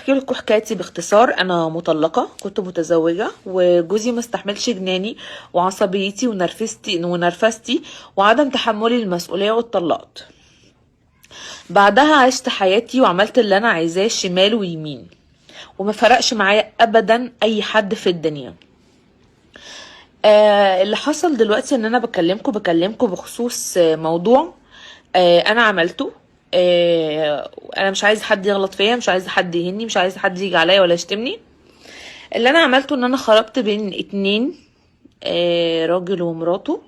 احكي لكم حكايتي باختصار. انا مطلقه، كنت متزوجة وجوزي ما استحملش جناني وعصبيتي ونرفزتي وعدم تحملي للمسؤولية، واتطلقت. بعدها عشت حياتي وعملت اللي انا عايزاه شمال ويمين، وما فرقش معايا ابدا اي حد في الدنيا. اللي حصل دلوقتي ان انا بكلمكم بخصوص موضوع انا عملته. انا مش عايز حد يغلط فيا، مش عايز حد يهني، مش عايز حد يجي عليا ولا يشتمني. اللي انا عملته ان انا خربت بين اتنين، راجل ومراته،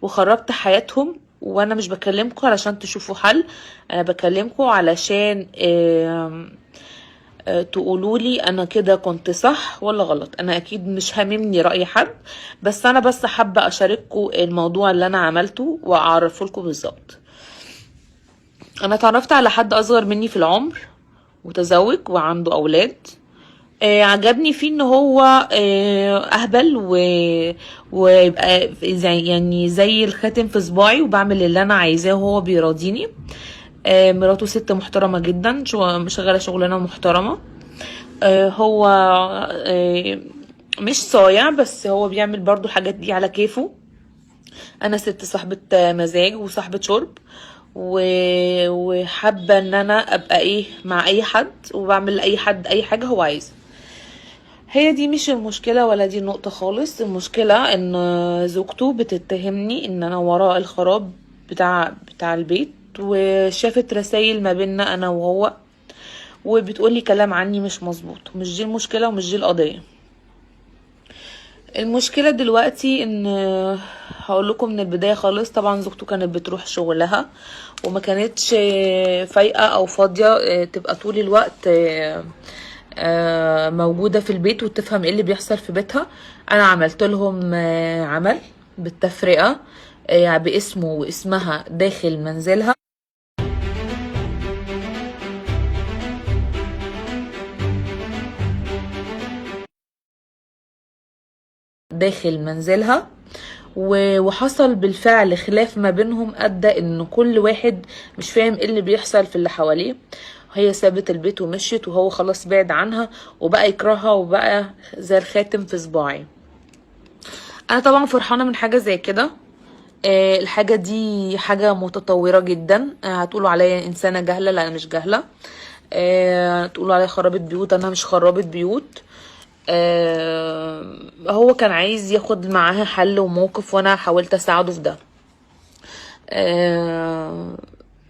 وخربت حياتهم. وانا مش بكلمكم علشان تشوفوا حل، انا بكلمكم علشان تقولوا لي انا كده كنت صح ولا غلط. انا اكيد مش هاممني رأي حد، بس انا بس حابة اشارككم الموضوع اللي انا عملته واعرفه لكم بالظبط. انا اتعرفت على حد اصغر مني في العمر، متزوج وعنده اولاد. عجبني فيه ان هو اهبل ويبقى زي يعني زي الخاتم في صباعي، وبعمل اللي انا عايزاه وهو بيراضيني. مراته ست محترمة جدا، شغالة شغلانة محترمة. هو مش صايع، بس هو بيعمل برضو حاجات دي على كيفه. انا ست صاحبة مزاج وصاحبة شرب، وحابة ان انا ابقى ايه مع اي حد، وبعمل لاي حد اي حاجة هو عايزها. هي دي مش المشكلة ولا دي النقطة خالص. المشكلة ان زوجته بتتهمني ان انا وراء الخراب بتاع البيت، وشافت رسائل ما بيننا انا وهو، وبتقولي كلام عني مش مظبوط. مش دي المشكلة ومش دي القضية. المشكلة دلوقتي ان هقول لكم من البداية خالص. طبعا زوجته كانت بتروح شغلها وما كانتش فايقة او فاضية تبقى طول الوقت موجودة في البيت وتفهم ايه اللي بيحصل في بيتها. انا عملت لهم عمل بالتفرقة باسمه واسمها داخل منزلها. داخل منزلها وحصل بالفعل خلاف ما بينهم ادى ان كل واحد مش فاهم ايه اللي بيحصل في اللي حواليه. هي سابت البيت ومشيت، وهو خلاص بعد عنها وبقى يكرهها وبقى زي الخاتم في صباعي. انا طبعا فرحانة من حاجة زي كده. الحاجة دي حاجة متطورة جدا. هتقولوا عليا انسانه جاهله، لا انا مش جاهله. هتقولوا عليا خرابه بيوت، انا مش خرابه بيوت. هو كان عايز ياخد معاها حل وموقف، وانا حاولت اساعده في ده.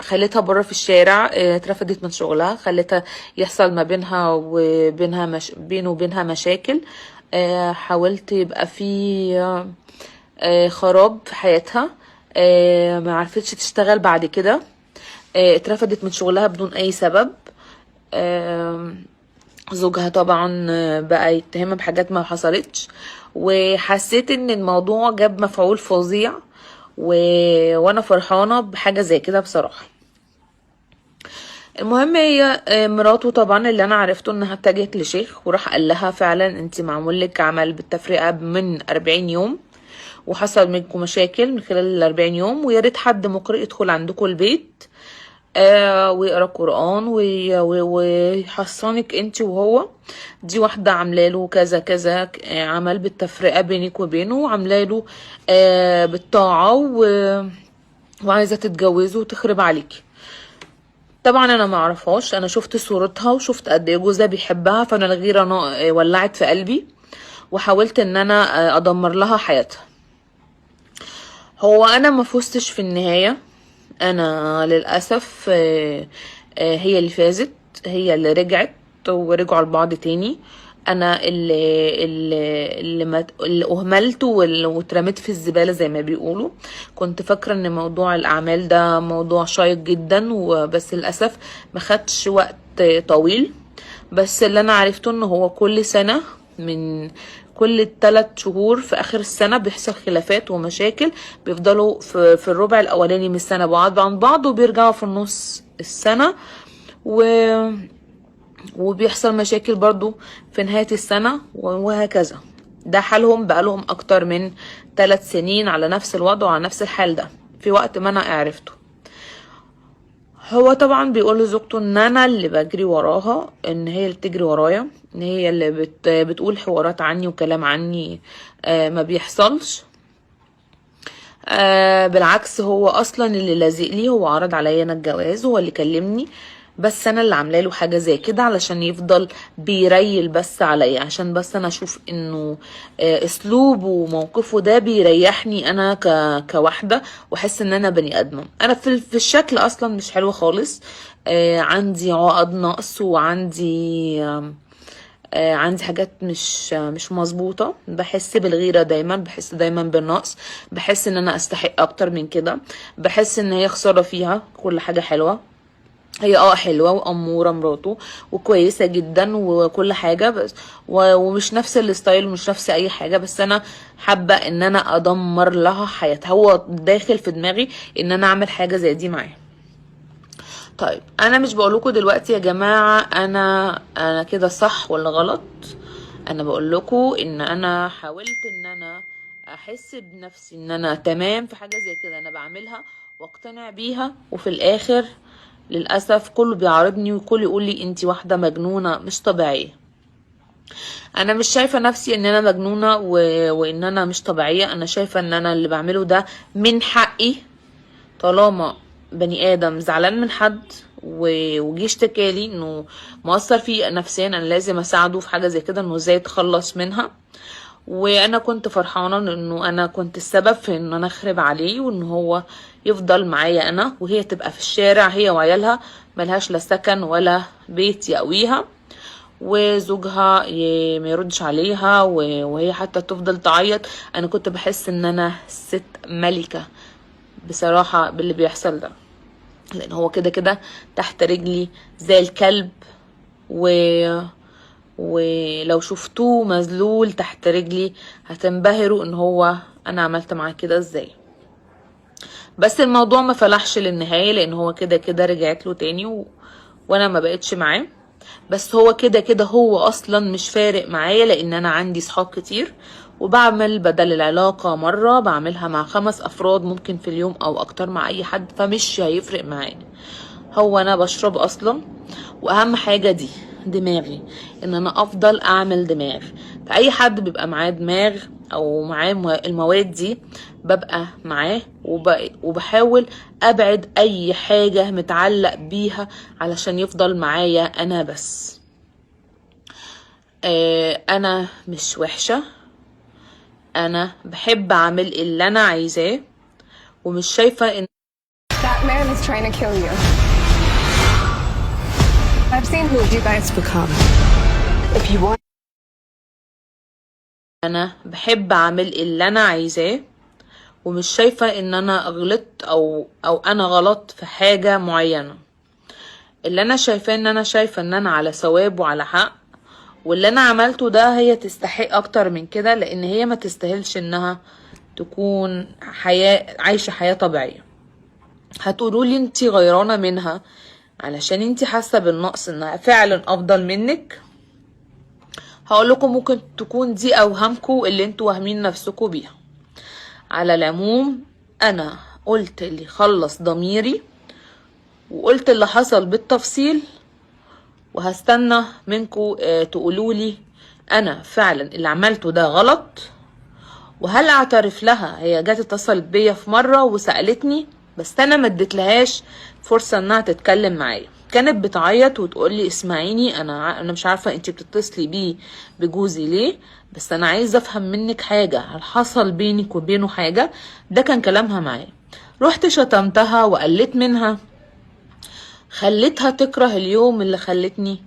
خليتها بره في الشارع، اترفدت من شغلها، خليتها يحصل ما بينها وبينها بينه وبينها مشاكل. حاولت يبقى في خراب في حياتها. ما عرفتش تشتغل بعد كده، اترفدت من شغلها بدون اي سبب. زوجها طبعا بقى يتهمها بحاجات ما حصلتش، وحسيت ان الموضوع جاب مفعول فظيع، وانا فرحانة بحاجة زي كده بصراحة. المهم هي مراته طبعا اللي انا عرفته انها اتجهت لشيخ، وراح قال لها فعلا انت معمول لك عمل بالتفرقة من 40 يوم، وحصل منكم مشاكل من خلال ال 40 يوم، ويا ريت حد مقرئ يدخل عندكم البيت ويقرا قرآن ويحصنك انت وهو. دي واحدة عامله له كذا كذا، عمل بالتفرقة بينك وبينه، وعامله له بالطاعة وعايزة تتجوزه وتخرب عليكي. طبعا انا ما اعرفهاش، انا شفت صورتها وشفت قد ايه جوزها بيحبها، فانا الغيرة ولعت في قلبي، وحاولت ان انا ادمر لها حياتها. هو انا ما فزتش في النهاية، انا للاسف هي اللي فازت، هي اللي رجعت ورجعوا لبعض تاني. انا اللي اهملت واترميت في الزبالة زي ما بيقولوا. كنت فاكره ان موضوع الاعمال ده موضوع شيق جدا، وبس للاسف ما خدش وقت طويل. بس اللي انا عرفته ان هو كل سنة من كل 3 شهور في اخر السنة بيحصل خلافات ومشاكل، بيفضلوا في الربع الاولاني من السنة بعض عن بعض، وبيرجعوا في النص السنة، وبيحصل مشاكل برضو في نهاية السنة وهكذا. ده حالهم بقالهم اكتر من 3 سنين على نفس الوضع وعلى نفس الحال ده في وقت ما انا عرفته. هو طبعا بيقول لزوجته ان انا اللي بجري وراها، ان هي اللي بتجري ورايا، ان هي اللي بتقول حوارات عني وكلام عني ما بيحصلش. بالعكس، هو اصلا اللي لازق لي، هو عرض عليا انا الجواز، هو اللي كلمني، بس انا اللي عامله له حاجة زي كده علشان يفضل بيريل بس عليا، عشان بس انا اشوف انه اسلوبه وموقفه ده بيريحني انا كواحده، واحس ان انا بني ادمه. انا في الشكل اصلا مش حلوة خالص، عندي عقد نقص، وعندي عندي حاجات مش مظبوطة. بحس بالغيرة دايما، بحس دايما بالنقص، بحس ان انا استحق اكتر من كده، بحس ان هي خسارة فيها كل حاجة حلوة. هي حلوة وأمورة مراته وكويسة جدا وكل حاجة، بس ومش نفس ال style ومش نفس اي حاجة، بس انا حابة ان انا ادمر لها حياتها. هو داخل في دماغي ان انا اعمل حاجة زي دي معاها. طيب انا مش بقولكوا دلوقتي يا جماعة انا كده صح ولا غلط، انا بقولكوا ان انا حاولت ان انا احس بنفسي ان انا تمام في حاجة زي كده، انا بعملها واقتنع بيها، وفي الاخر للأسف كله بيعارضني وكله يقول لي انتي واحدة مجنونة مش طبيعية. انا مش شايفة نفسي ان انا مجنونة وان انا مش طبيعية. انا شايفة ان انا اللي بعمله ده من حقي، طالما بني ادم زعلان من حد وجي اشتكالي انه مؤثر فيه نفسيا، انا لازم اساعده في حاجة زي كده انه ازاي يتخلص منها. وانا كنت فرحانة انه انا كنت السبب في ان انا اخرب عليه، وان هو يفضل معايا انا، وهي تبقى في الشارع هي وعيالها، ملهاش لا سكن ولا بيت يقويها، وزوجها ما يردش عليها، وهي حتى تفضل تعيط. انا كنت بحس ان انا ست ملكة بصراحة باللي بيحصل ده، لان هو كده كده تحت رجلي زي الكلب، ولو شفتوه مذلول تحت رجلي هتنبهروا ان هو انا عملت معاه كده ازاي. بس الموضوع ما فلحش للنهاية، لان هو كده كده رجعت له تاني وانا ما بقتش معاه. بس هو كده كده هو اصلا مش فارق معايا، لان انا عندي صحاب كتير، وبعمل بدل العلاقة مرة بعملها مع 5 افراد ممكن في اليوم او اكتر مع اي حد، فمش هيفرق معايا. هو انا بشرب اصلا، واهم حاجة دي دماغي، ان انا افضل اعمل دماغ. فاي حد بيبقى معاه دماغ او معاه المواد دي ببقى معاه، وبحاول ابعد اي حاجة متعلق بيها علشان يفضل معايا انا بس. انا مش وحشة، انا بحب اعمل اللي انا عايزاه، ومش شايفة ان That man is trying to kill you. I've seen who you guys become. If you want انا بحب اعمل اللي انا عايزاه، ومش شايفة ان انا غلطت او انا غلط في حاجة معينة. اللي انا شايفاه ان انا شايفة ان انا على ثواب وعلى حق، واللي انا عملته ده هي تستحق اكتر من كده، لان هي ما تستاهلش انها تكون عايشة حياة طبيعية. هتقولوا لي انتي غيرانة منها علشان انتي حاسة بالنقص انها فعلا افضل منك. هقول لكم ممكن تكون دي اوهامكم اللي انتوا واهمين نفسكم بيها. على العموم انا قلت اللي خلص ضميري، وقلت اللي حصل بالتفصيل، وهستنى منكم تقولوا لي انا فعلا اللي عملته ده غلط، وهل اعترف لها. هي جت اتصلت بيا في مرة وسألتني، بس انا ما اديتلهاش فرصة انها تتكلم معايا. كانت بتعيط وتقول لي اسمعيني، انا مش عارفة انتي بتتصلي بيه بجوزي ليه، بس انا عايزة افهم منك حاجة، هل حصل بينك وبينه حاجة؟ ده كان كلامها معايا. رحت شتمتها وقلت منها، خليتها تكره اليوم اللي خلتني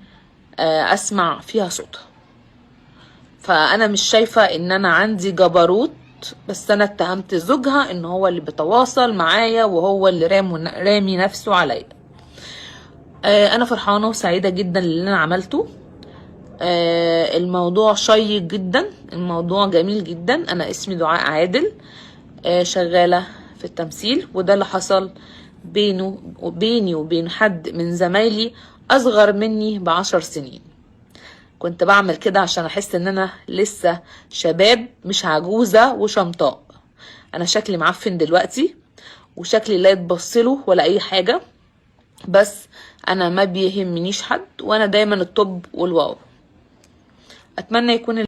اسمع فيها صوتها. فانا مش شايفة ان انا عندي جبروت، بس انا اتهمت زوجها ان هو اللي بيتواصل معايا وهو اللي رامي نفسه عليا. انا فرحانة وسعيدة جدا للي انا عملته. الموضوع شيق جدا، الموضوع جميل جدا. انا اسمي دعاء عادل، شغالة في التمثيل، وده اللي حصل بيني وبين حد من زمايلي اصغر مني ب10 سنين. كنت بعمل كده عشان احس ان انا لسه شباب، مش عجوزة وشمطاء. انا شكلي معفن دلوقتي، وشكلي لا يتبصله ولا اي حاجة، بس انا ما بيهمنيش حد، وانا دايما ال top وال wow. اتمنى يكون